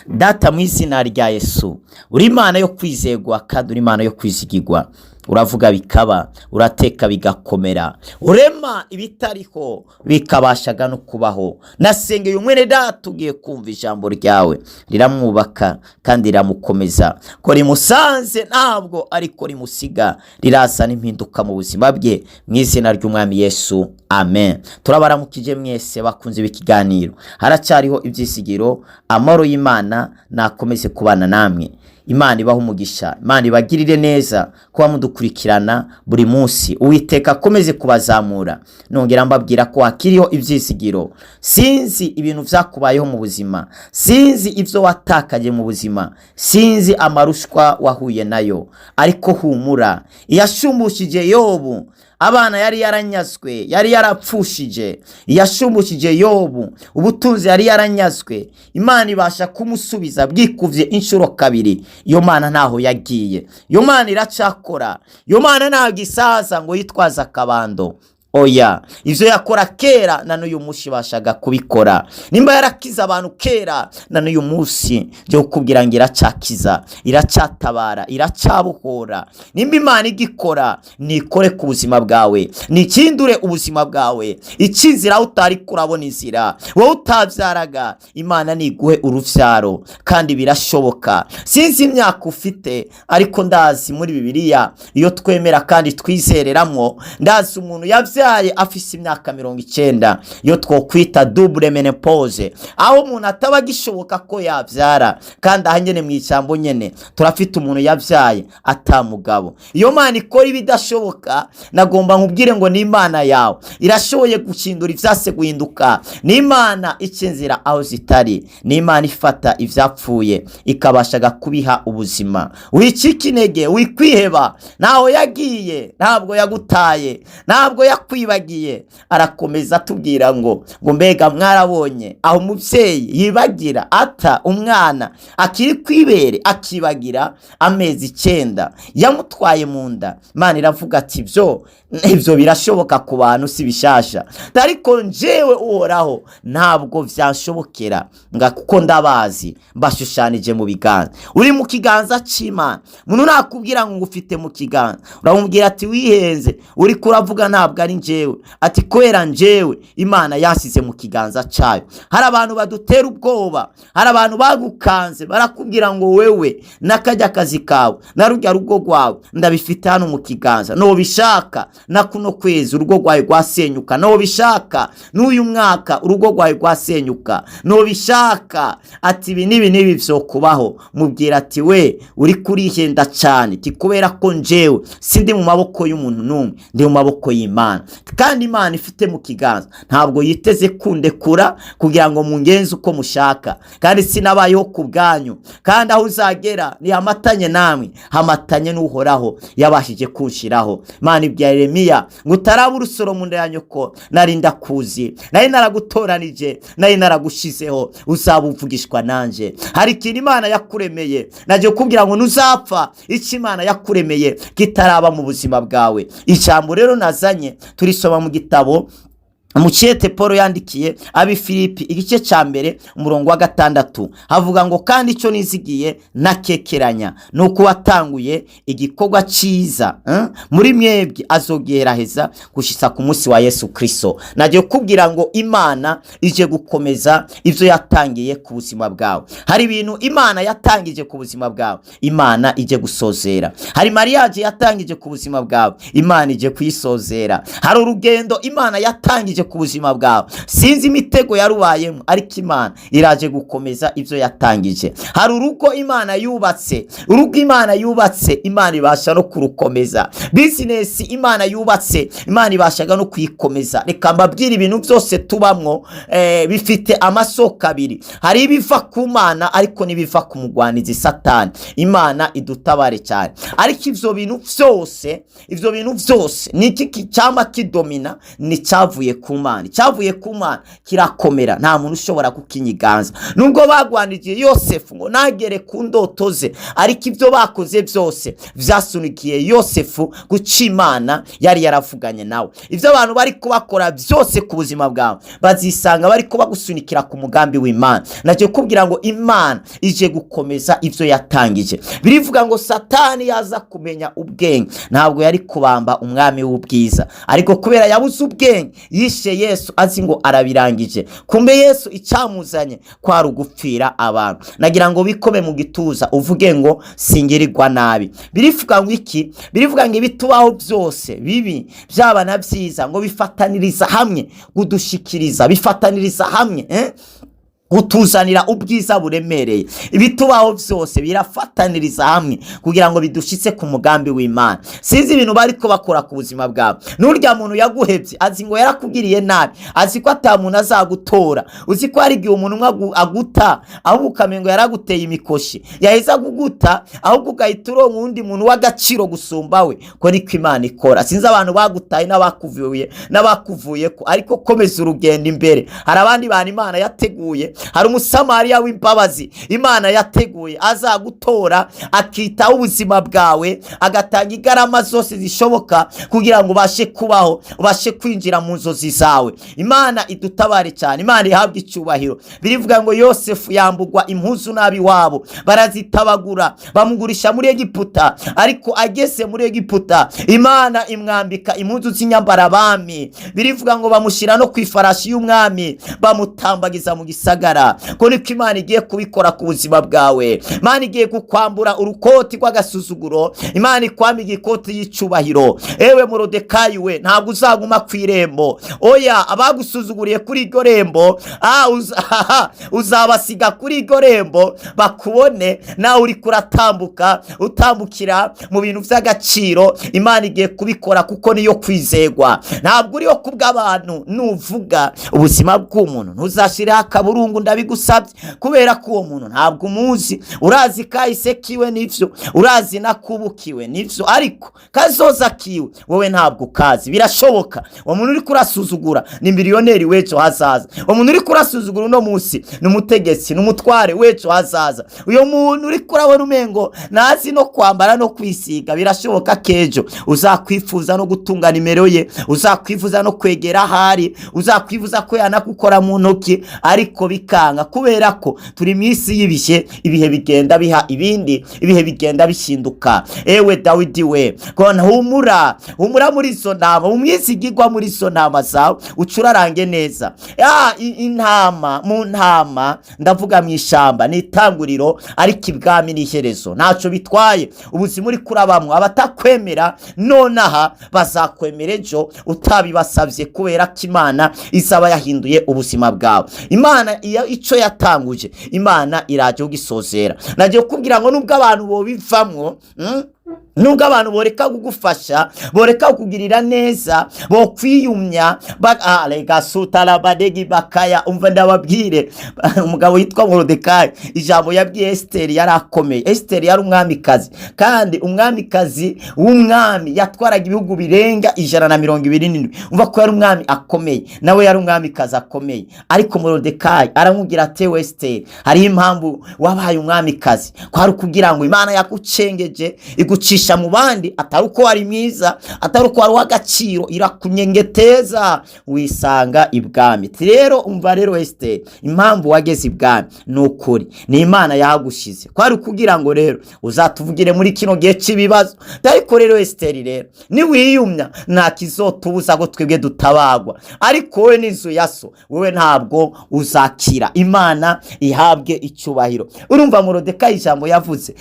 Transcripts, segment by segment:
Data, mu izina rya Yesu, uri Imana yo kwizegwa kandi uri Imana yo kwizigirwa. Uravuga bikaba, urateka bigakomera, urema ibitariho bikabashaga no kubaho. Nasengeye umwene data ugiye kumva ijambo ryawe, riramwubaka kandi riramukomeza. Ko rimusanze ntabwo ariko rimusiga, rirazana impinduka mu buzima bwe, mu izina ry'Umwami Yesu, amen. Turabaramukije mwese bakunze ikiganiro Haracyariho Ibyisigiro. Amahoro y'Imana nakomeze kubana namwe. Imana ibaha umugisha, Imana ibagirire neza kuba mudukurikirana buri munsi. Uwiteka akomeze kubazamura. Nongera mbabwira ko hakiriho ibyisigiro. Sinzi ibintu byakubayeho mu buzima, sinzi ibyo watakaje mu buzima, sinzi amarushwa wahuye nayo, ariko humura. Iyashumbukije Yobu abana yari yaranyazwe, yari yarapfushije, yashumbukije Yobu ubutunzi yari yaranyazwe, Imana ibasha kumusubiza bwikuvye inshuro kabiri. Iyo Mana ntaho yagiye, iyo Mana iracakora, iyo Mana ntabwo isaza ngo yitwaze akabando. Oya, ivyo yakora kera na n'uyu munsi ibashaga kubikora. Nimba yarakiza abantu kera, na n'uyu munsi byo kukubwira ngo iracakiza, iracatabara, iracabohora. Nimba Imana igikora, nikore ku buzima bwawe, nikindure ubuzima bwawe, ikinzira aho utari kurabona inzira. Wowe utabyaraga, Imana niguhe uruvyaro, kandi birashoboka. Sinzi imyaka ufite, ariko ndazi muri Bibiliya iyo twemera kandi twizereramwo, ndazi umuntu yabyaye afise imyaka 90, iyo twokwita double ménopause, aho umuntu ataba agishoboka ko yabyara. Kandi aha nyene mu ijambo nyene turafite umuntu yabyaye atamugabo. Iyo Mana ikora ibidashoboka. Nagomba nkubwire ngo ni Imana yawe, irashoboye guhindura ivyase guhinduka. Ni Imana ica inzira aho zitari, ni Imana ifata ivyapfuye ikabashaga kubiha ubuzima. Wicika intege, wikwiheba, ntaho yagiye, ntabwo yagutaye, ntabwo yakwibagiye. Arakomeza atubwira ngo mbega mwarabonye aho umubyeyi yibagira ata umwana akiri kwibere, akibagira amezi 9 yamutwaye mu nda? Imana iravuga ati ibyo birashoboka ku bantu, si bishasha, ariko njyewe Uhoraho ntabwo byashobokera nga kuko ndabazi, mbashushanije mu biganza. Uri mu kiganza cy'Imana. Umuntu nakubwira ngo ufite mu kiganza, uramubwira ati wihenze, uri kuravuga ntabwo ari njyewe, ati kubera njyewe Imana yasize mu kiganza cyayo. Hari abantu badutera ubwoba, hari abantu bagukanze, barakubwira ngo wewe n'akajya kazi kawe na rujya rugo rwawe ndabifite hano mu kiganza, nubishaka na kuno kwezi urugo rwawe rwasenyuka, nubishaka n'uyu mwaka urugo rwawe rwasenyuka, nubishaka ati ibi n'ibi n'ibi vyokubaho. Mubwira ati we uri kurihenda cyane, ti kubera ko njyewe sindi mu maboko y'umuntu n'umwe, ndi mu maboko y'Imana. Kandi Imana ifite mu kiganza ntabwo yiteze kundekura kugira ngo mungenze uko mushaka, kandi sinabayeho ku bwanyu. Kandi aho uzagera ntihamatanye namwe, hamatanye n'Uhoraho yabashije kunshiraho. Imana ibwira Yeremiya ngo utaraba urusoro mu nda ya nyoko nari ndakuzi, nari naragutoranije, nari naragushizeho, uzaba uvugishwa nanje. Hari ikintu Imana yakuremeye, nagiye kukubwira ngo ntuzapfa icyo Imana yakuremeye kitaraba mu buzima bwawe. Ijambo rero nazanye turisoma mu gitabo Mukete Paul yandikiye abi Filipi, igice cya mbere, umurongo wa 6, havuga ngo kandi icyo nizigiye nakekeranya ni uko watanguye igikorwa cyiza muri mwebwe azogeraheza gushitsa ku munsi wa Yesu Kristo. Nagiye kukubwira ngo Imana ije gukomeza ibyo yatangiye ku buzima bwawe. Hari ibintu Imana yatangije ku buzima bwawe, Imana ije gusozera. Hari mariage yatangije ku buzima bwawe, Imana ije kuyisozera. Hari urugendo Imana yatangije ku buzima bwawe, sinzi imitego yarubayemo, ariko Imana iraje gukomeza ibyo yatangije. Hari urugo Imana yubatse, urugo Imana yubatse Imana ibasha no kurukomeza. Bizinesi Imana yubatse, Imana ibashaga no kuyikomeza. Reka mbabwire, ibintu byose tubamwo bifite amasoko abiri: hari ibiva ku Mana, ariko n'ibiva ku mugwanizi Satani. Imana idutabare cyane. Ariko ibyo bintu byose, ibyo bintu byose ni iki cyama kidomina? Ni cyavuye ku ku Mana, icyavuye ku Mana kirakomera, nta muntu ushobora kukinyiganza. Nubwo bagwanije Yosefu ngo nagere ku ndoto ze, ariko ibyo bakoze byose vyasunikiye Yosefu guca Imana yari yaravuganye nawe. Ibyo abantu bari kubakora byose ku buzima bwawe, bazisanga bari bagusunikira ku mugambi w'Imana. Nacyo kubwira ngo Imana ije gukomeza ibyo yatangije. Birivuga ngo Satani yaza kumenya ubwenge, ntabwo yari kubamba umwami w'ubwiza, ariko kubera yabuze ubwenge yishe Yesu azi ngo arabirangije. Kumbe Yesu icyamuzanye kwari ugupfira abantu. Nagira ngo bikome mu gituza uvuge ngo singirirwa nabi. Birivuga ngo iki? Birivuga ngo ibitubaho byose bibi byaba na byiza, ngo bifataniriza hamwe kudushikiriza, bifataniriza hamwe kutuzanira ubwiza buremereye. Ibitubaho byose birafataniriza hamwe kugira ngo bidushitse ku mugambi w'Imana. Sinzi ibintu bariko bakora ku buzima bwawe. N'urya muntu yaguhevye azi ngo yarakugiriye nabi, azi ko ata muntu azagutora. Uzi ko hari igihe umuntu umwe aguta, ahubwo ukamenya ngo yaraguteye imikoshi, yaheza kuguta ahubwo ugahita uronka uwundi muntu w'agaciro gusumba we. Ko niko Imana ikora. Sinzi abantu bagutaye n'abakuvuye n'abakuvuyeko, ariko komeza urugendo imbere. Hari abandi bantu Imana yateguye. Hari Umusamariya w'imbabazi Imana yateguye azagutora, akitaho ubuzima bwawe, agatanga igarama zose zishoboka kugira ngo ubashe kubaho, ubashe kwinjira mu nzozi zawe. Imana idutabare cyane, Imana ihabwe icyubahiro. Birivuga ngo Yosefu yambugwa impuzu nabi wabo, barazitabagura, bamugurisha muri Egiputa. Ariko ageze muri Egiputa, Imana imwambika impuzu z'inyambarabami. Birivuga ngo bamushyira no ku ifarashi y'umwami, bamutambagiza mu gisagara. Ko niko Imana igiye kubikora ku buzima bwawe. Imana igiye kukwambura urukoti rw'agasuzuguro, Imana ikwambika ikoti y'icubahiro. Ewe Morodekayi we, ntabwo uzaguma ku irembo. Oya, abagusuzuguriye kuri iryo rembo, uzabasiga kuri iryo rembo bakubone nawe uri kuratambuka, utambukira mu bintu by'agaciro. Imana igiye kubikora kuko niyo kwizegwa, ntabwo uriyo kubw'abantu. Nuvuga ubuzima bw'umuntu ntuzashireho akaburungu, ndabigusabye, kubera ko uwo muntu ntabwo umuzi. Urazi kahise kiwe nivyo, urazi nakubukiwe nivyo, ariko kazoza kiwe wowe ntabwo ukazi. Birashoboka uwo muntu uri kurasuzugura ni miliyoneri w'ejo hazaza. Uwo muntu uri kurasuzugura uno munsi ni umutegetsi, ni umutware w'ejo hazaza. Uyo muntu uri kurabona umengo ntazi no kwambara no kwisiga, birashoboka kejo uzakwifuza no gutunga nimero ye, uzakwifuza no kwegera ahari, uzakwifuza ko yanakukora mu ntoki, ariko bikanga kubera ko turi mu isi y'ibihe. Ibihe bigenda biha ibindi, ibihe bigenda bishinduka. Ewe Dawidi we, kona humura, humura muri izo ntama, umwizigirwa muri izo ntama zawe, ucurarange neza. Intama mu ntama, ndavuga mu ishamba ni itanguriro, ariko ibwami ni iherezo. Ntacyo bitwaye ubuzima uri kurabamwo, abatakwemera nonaha bazakwemera ejo utabibasabye, kubera ko Imana izaba yahinduye ubuzima bwawe. Imana iyo ico yatanguje, Imana iraje kugisozera. Nagiye kukubwira ngo nubwo abantu bobivamwo, nubwo abantu boreka kugufasha, boreka kukugirira neza, bokwiyumya rega sutarabadegi bakaya. Umva ndababwire, umugabo yitwa Morodekayi, ijambo yabwiye Esiteri yari akomeye. Esiteri yari umwamikazi, kandi umwamikazi w'umwami yatwaraga ibihugu birenga 127. Umva ko yari umwami akomeye, nawe yari umwamikazi akomeye. Ariko Morodekayi aramubwira ati: "We Esiteri, hariho impamvu wabaye umwamikazi, kwari ukugira ngo Imana yagucengeje igucisha mu bandi, atari uko wari mwiza, atari uko wari uw'agaciro, irakunyengeteza wisanga ibwami. Ati rero umva rero Esiteri, impamvu wageze ibwami ni ukuri ni Imana yahagushize, kwari ukugira ngo rero uzatuvugire muri kino gihe cy'ibibazo. Ariko rero Esiteri, rero niwiyumya nta kizotubuza ko twebwe dutabagwa, ariko wowe n'inzu ya so, wowe ntabwo uzakira." Imana ihabwe icyubahiro. Urumva Morodekayi ijambo yavuze,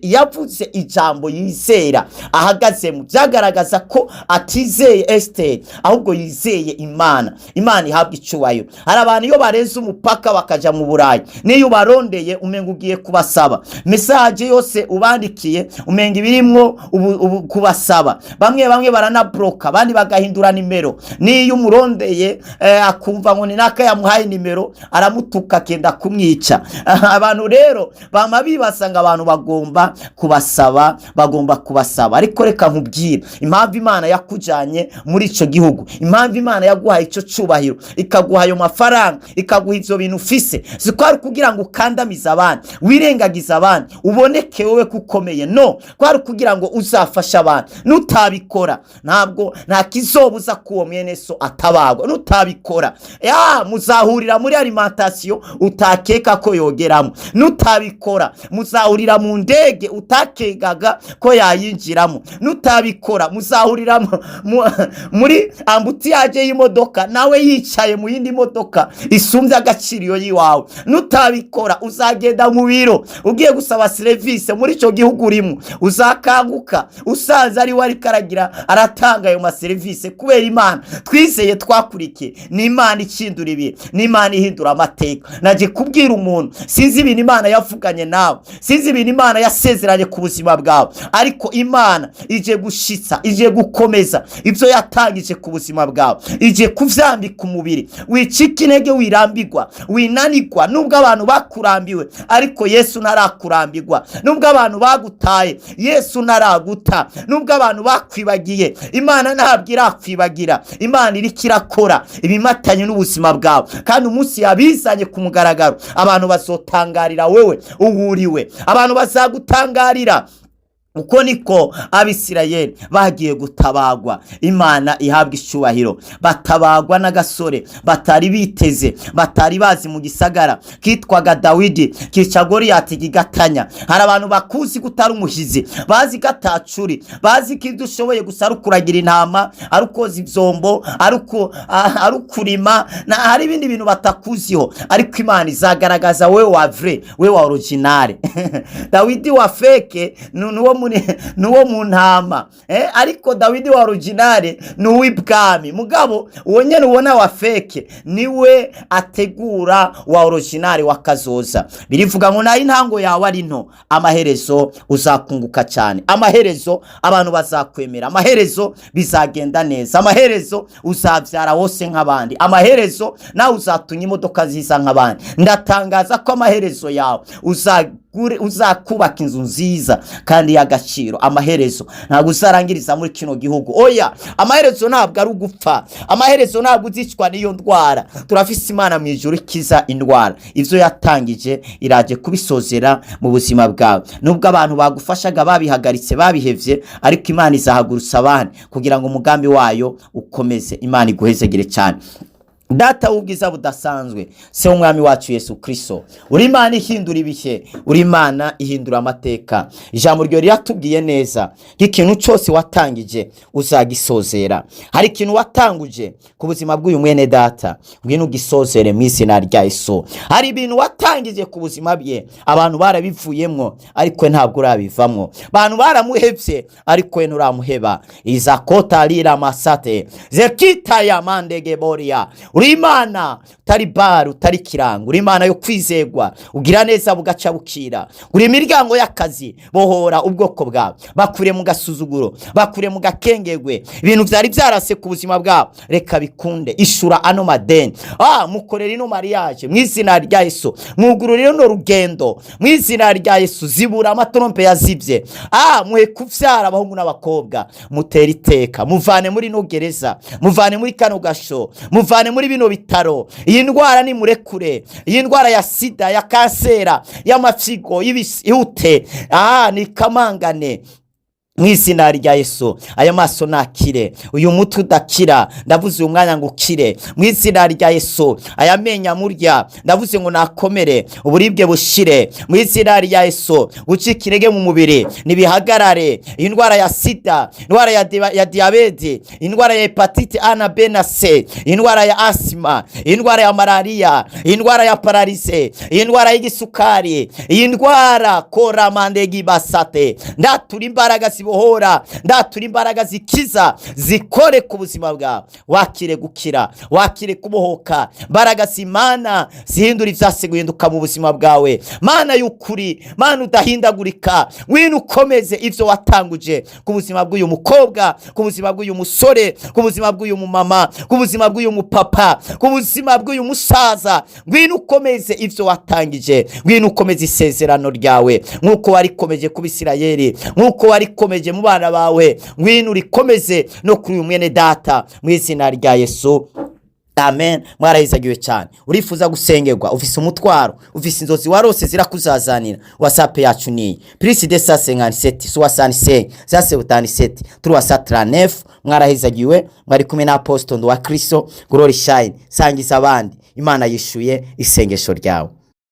yavuze ijambo yizera ahagazemo, byagaragaza ko atizeye Esiteri ahubwo yizeye Imana. Imana ihabwa icyubahiro. Hari abantu iyo barenze umupaka bakaja mu Burayi, niyo ubarondeye umenga ugiye kubasaba, message yose ubandikiye umenga ibirimwo ubu kubasaba. Bamwe bamwe baranabloka, abandi bagahindura nimero. Niyo umurondeye akumva ngo ni naka yamuhaye nimero, aramutuka akenda kumwica. Abantu rero bama bibasa ngo abantu bagomba kubasaba. Bagomba kubasaba. Ariko reka nkubwire impamvu Imana yakujanye muri ico gihugu, impamvu Imana yaguhaye ico cubahiro, ikaguha ayo mafaranga, ikaguha ivyo bintu ufise. Si ko ari kugira ngo ukandamize abandi, wirengagize abandi, uboneke wowe ko ukomeye. No kwari kugira ngo uzafashe abandi. Nutabikora, ntabwo nta kizobuza ko uwo mwene so atabagwa. Nutabikora, ya muzahurira muri alimentation utakeka ko yogeramo. Nutabikora, muzahurira mu ndege utakegaga ko yayinjiramo. Nutabikora, muzahurira muri embouteillage y'imodoka, nawe yicaye mu yindi modoka isumbye agaciro iyo y'iwawe. Nutabikora, uzagenda mu biro ugiye gusaba serivisi muri icyo gihugu urimo, uzakanguka usanze ari we ariko aragira aratanga ayo maserivisi. Kubera Imana twizeye, twakurikiye, ni Imana ikindura ibihe, ni Imana ihindura amateka. Najye kubwira umuntu, sinzi ibintu Imana yavuganye nawe, sinzi ibintu Imana yasezeranye ku buzima bwawe, ariko Imana ije gushitsa, ije gukomeza ibyo yatangije ku buzima bwawe, ije kuvyambika umubiri. Wicika intege, wirambirwa, winanirwa. Nubwo abantu bakurambiwe, ariko Yesu ntarakurambirwa. Nubwo abantu bagutaye, Yesu ntaraguta. Nubwo abantu bakwibagiye, Imana ntabwo irakwibagira. Imana iriko irakora ibimatanye n'ubuzima bwawe, kandi umunsi yabizanye ku mugaragaro, abantu bazotangarira wewe uwuriwe, abantu bazagutangarira. Uko niko Abisirayeli bagiye gutabagwa. Imana ihabwa icyubahiro. Batabagwa n'agasore batari biteze, batari bazi, mu gisagara kitwaga Dawidi, kica Goriyati kigatanya. Hari abantu bakuzi ko utari umuhizi, bazi ko atacuri, bazi ko ibyo ushoboye gusa ari ukuragira intama, ari ukoza ibyombo, ari ukurima, hari ibindi bintu batakuziho. Ariko Imana izagaragaza we wa vrai, we wa original. Dawidi wa fake ni uwo mu ntama, ariko Dawidi wa original ni uw'ibwami. Mugabo uwo nyene ubona wa fake niwe ategura wa original wa kazoza. Birivuga ngo nayo intango yawe ari nto, amaherezo uzakunguka cyane, amaherezo abantu bazakwemera, amaherezo bizagenda neza, amaherezo uzabyara wose nk'abandi, amaherezo nawe uzatunya imodoka nziza nk'abandi. Ndatangaza ko amaherezo yawe uzakubaka inzu nziza kandi y'agaciro. Amaherezo ntabwo uzarangiriza muri kino gihugu. Oya, amaherezo ntabwo ari ugupfa, amaherezo ntabwo uzicwa n'iyo ndwara. Turafise Imana mu ijuru ikiza indwara. Ibyo yatangije iraje kubisozera mu buzima bwawe. Nubwo abantu bagufashaga babihagaritse, babihevye, ariko Imana izahagurutsa abandi kugira ngo umugambi wayo ukomeze. Imana iguhezegere cyane. Data w'ubwiza budasanzwe, Se w'Umwami wacu Yesu Kristo, uri Imana ihindura ibihe, uri Imana ihindura amateka. Ijambo ryo riratubwiye neza ko ikintu cyose watangije uzagisozera. Hari ikintu watanguje ku buzima bw'uyu mwene data, ngwino ugisozere mu izina rya Yesu. Hari ibintu watangije ku buzima bwe, abantu barabivuyemwo, ariko we ntabwo urabivamwo. Abantu baramuhevye, ariko we nturamuheba. Izakota rira masate zekita ya mandege boria. Uri Imana utari bari, utari kirango, uri Imana yo kwizegwa, ugira neza bugaca bukira. Uri imiryango y'akazi, bohora ubwoko bwawe, bakure mu gasuzuguro, bakure mu gakengegwe. Ibintu byari byarase ku buzima bwabo, reka bikunde. Ishura ano madeni, mukorera ino mariage mu izina rya Yesu, mwugururire runo rugendo mu izina rya Yesu, zibura amatrompe yazibye, muhe kuvyara abahungu n'abakobwa, mutera iteka, muvane muri ino gereza, muvane muri kano gasho, muvane muri bino bitaro. Iyi ndwara ni murekure, iyi ndwara ya sida, ya kansera, y'amafyigo, y'ibihute, ni kamangane mu izina rya Yesu. Aya maso nakire, uyu muti udakira, ndavuze uyu mwanya ngo ukire mu izina rya Yesu. Aya menyo amurya, ndavuze ngo nakomere, uburibwe bushire mu izina rya Yesu. Gucika intege mu mubiri nibihagarare. Indwara ya sida, indwara ya diyabete, indwara ya hépatite A na B na C, indwara ya asima, indwara ya malariya, indwara ya paralysie, indwara y'igisukari, iyi ndwara koramandegi basate, ndatura imbaraga. zibohora, ndatura imbaraga zikiza zikore ku buzima bwawe. Wakire gukira, wakire kubohoka. Imbaraga z'Imana zihindura ivyase guhinduka mu buzima bwawe. Mana y'ukuri, Mana udahindagurika, ngwino ukomeze ivyo watanguje ku buzima bw'uyu mukobwa, ku buzima bw'uyu musore, ku buzima bw'uyu mumama, ku buzima bw'uyu mupapa, ku buzima bw'uyu musaza. Ngwino ukomeze ivyo watangije, ngwino ukomeze isezerano ryawe nk'uko warikomeje ku Bisirayeli, nk'uko warikomeje mu bana bawe. Ngwino urikomeze no kuri uyu mwene data, mu izina rya Yesu, amen. Mwarahizagiwe cyane. Urifuza gusengerwa, ufise umutwaro, ufise inzozi warose zirakuzazanira, WhatsApp yacu niyi: +257 65 77 339. Mwarahizagiwe. Mwari kumwe na Apostle wa Kristo Glory Shine. Sangiza abandi, Imana yishuye isengesho ryawe.